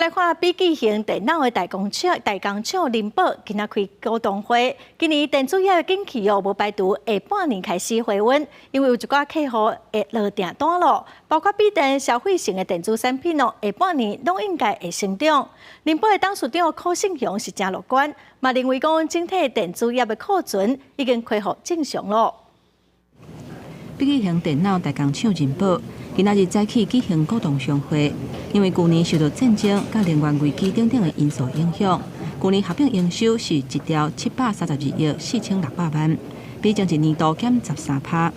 來看筆記型電腦的大工廠仁寶今仔開股東會。今年電子業的景氣哦，無排除下半年開始回溫，因為有一寡客戶會落訂單囉，包括筆電、消費性的電子產品哦，下半年攏應該會成長。仁寶的董事長柯勝雄是誠樂觀，嘛認為講整體電子業的庫存已經恢復正常囉。筆記型電腦大工廠仁寶今仔日早起舉行股東商會，因為舊年受到戰爭佮能源危機等等的因素影響，舊年合併營收是1兆732億4600萬，比前一年度減13趴。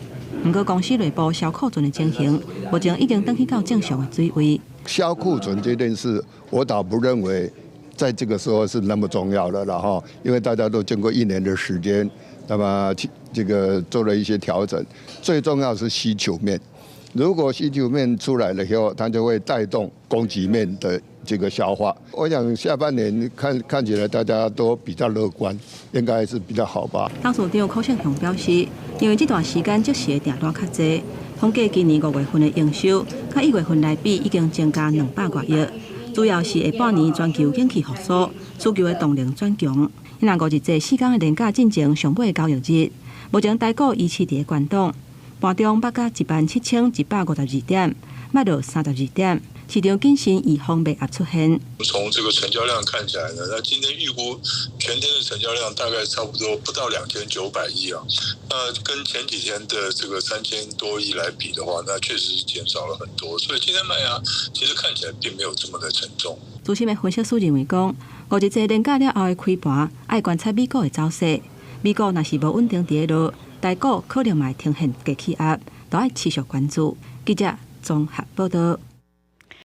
毋過公司內部銷庫存的情形，目前已經轉去到正常的水位。銷庫存這件事，我倒不認為在這個時候是那麼重要的了哈，因為大家都經過一年的時間，那麼這個做了一些調整，最重要是需求面。如果需求面出來了以後，它就會帶動供給面的這個消化。我想下半年看看起來大家都比較樂觀，應該是比較好吧。董事長柯勝雄表示，因為這段時間即時的訂單較濟，統計今年5月份的營收，佮1月份來比已經增加200外億，主要是下半年全球景氣復甦，需求的動能轉強。那五日祭4天的連假進前上尾交易日，目前台股維持佇咧高檔。盤中捌到17,152點，捌落32點，市場謹慎預防賣壓出現。從這個成交量看起來呢，那今天預估全天的成交量大概差不多不到2900億啊。那跟前幾天的這個3000多億來比的話，那確實是減少了很多。所以今天賣壓其實看起來並沒有這麼的沉重。資深的分析師認為講，五日祭連假了後的開盤，愛觀察美股的走勢。美股若是無穩定佇咧落，台股可能嘛會呈現低氣壓，都愛持續關注。記者綜合報道。